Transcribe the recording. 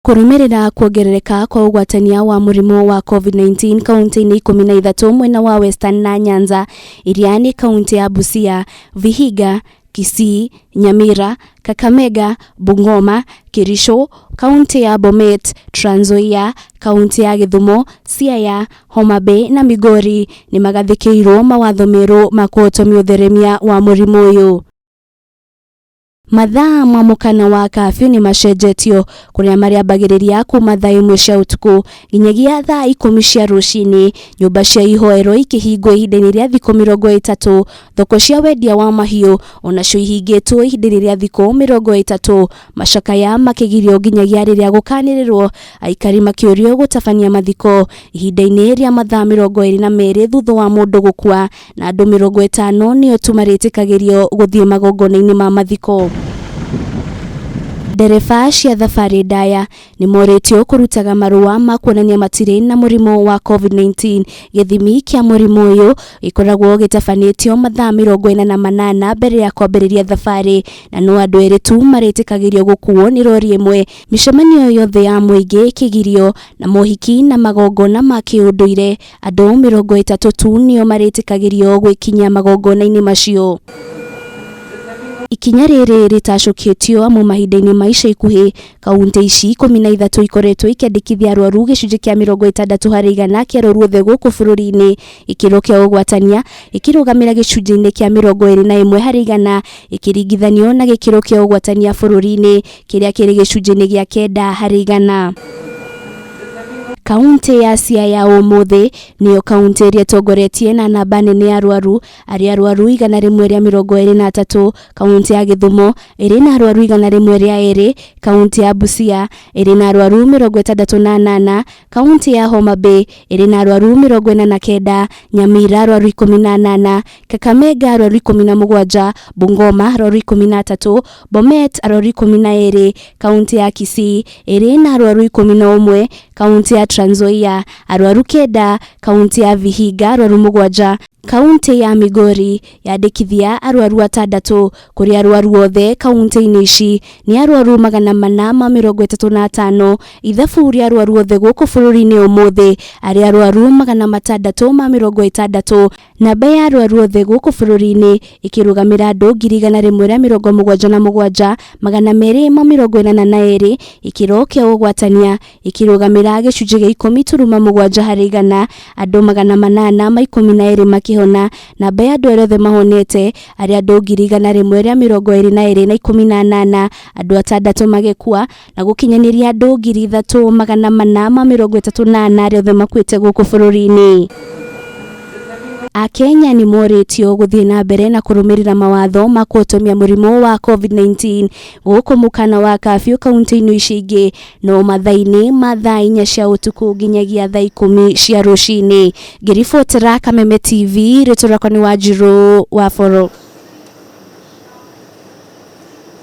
Kũrũmĩrĩra kuongerereka kwa ũgwatania wa mũrimũ wa Covid-19 kauntĩ-inĩ 13 mwena wa Western na Nyanza iria nĩ kauntĩ ya Busia, Vihiga, Kisii, Nyamira, Kakamega, Bungoma, Kericho, kauntĩ ya Bomet, Trans Nzoia, kauntĩ ya Gĩthumo, Siaya, Homa Bay na Migori nĩ magathĩkĩirwo mawatho merũ ma kũhotomia ũtheremia wa mũrimũ ũyũ. Mathaa ma mũkana wa kafyu nĩ macenjetio kũrĩa marĩambagĩrĩria kuma thaa 1 cia ũtukũ nginyagia thaa 10 cia rũcinĩ, nyũmba cia ihoero ikĩhingwo ihinda-inĩ rĩa thikũ 30, thoko cia wendia wa mahiũ onacio ihingĩtwo ihinda-inĩ rĩa thikũ 30, macakaya makĩgirio nginyagia rĩrĩa gũkanĩrĩrwo, aikari makĩũrio gũtabania mathiko ihinda-inĩ rĩa mathaa 22 thutha wa mũndũ gũkua na andũ 50 nĩo tu marĩtĩkagĩrio gũthiĩ magongona-inĩ ma mathiko. Ndereba cia thabarĩ ndaya nĩ morĩtio kũrutaga marũa ma kuonania matirĩ na mũrimũ wa Covid-19. Gĩthimi kĩa mũrimũ ũyũ gĩkoragwo gĩtabanĩtio mathaa 48 mbere ya kwambĩrĩria thabarĩ na no andũ erĩ tu marĩtĩkagĩrio gũkuo nĩ rori ĩmwe. Mĩcemanio yothe ya mũingĩ ĩkĩgirio na mohiki na magongona ma kĩũndũire andũ 30 tu nĩo marĩtĩkagĩrio gwĩkinyia magongona-inĩ macio. Ikinya rĩrĩ rĩtacũkĩtio amu mahinda-inĩ ma ica ikuhĩ kauntĩ ici 13 ikoretwo ikĩandĩkithia arwaru gĩcunjĩ kĩa 60 harĩ igana kĩa arwaru othe gũkũ bũrũri-inĩ. Gĩkĩro kĩa ũgwatania gĩkĩrũgamĩra gĩcunjĩ-inĩ kĩa 21 harĩ igana gĩkĩringithanio na gĩkĩro kĩa ũgwatania bũrũri-inĩ kĩrĩa kĩrĩ gĩcunjĩ-inĩ gĩa 9 harĩ igana. Kauntĩ ya Siaya ũmũthĩ nĩyo kauntĩ ĩrĩa ĩtongoretie na namba nene ya arwaru arĩa arwaru 123, kauntĩ ya Gĩthumo ĩrĩ na arwaru 102, kauntĩ ya Busia ĩrĩ na arwaru 68, kauntĩ ya Homa Bay ĩrĩ na arwaru 49, Nyamira arwaru 18, Kakamega arwaru 17, Bungoma arwaru 13, Bomet arwaru 12, kauntĩ ya Kisii ĩrĩ na arwaru 11, kauntĩ ya Trans Nzoia arwaru 9, kauntĩ ya Vihiga arwaru 7, kauntĩ ya Migori yandĩkithia arwaru 6 kũrĩ arwaru othe kauntĩ-inĩ ici nĩ arwaru 435, ithabu rĩa arwaru othe gũkũ bũrũri-inĩ ũmũthĩ arĩ arwaru 660, namba ya arwaru othe gũkũ bũrũri-inĩ ĩkĩrũgamĩra andũ 177,282, gĩkĩro kĩa ũgwatania gĩkĩrũgamĩra gĩcunjĩ gĩa 10.7 harĩ igana, andũ 812 makĩhona, namba ya andũ arĩa othe mahonete arĩ andũ 122,018, andũ 6 magĩkua na gũkinyanĩria andũ 3,434 arĩa othe makuĩte gũkũ bũrũri-inĩ. Akenya nĩ morĩtio gũthiĩ na mbere na kũrũmĩrĩra mawatho ma kũhotomia mũrimũ wa Covid-19 gũkũ mũkana wa kafyu kaunti-inĩ ici ingĩ no mathaa-inĩ ma thaa 4 cia ũtukũ nginyagia thaa 10 cia rũcinĩ. Ngĩribotera Kameme TV, rĩtwa rĩakwa nĩ Wanjirũ wa Boro.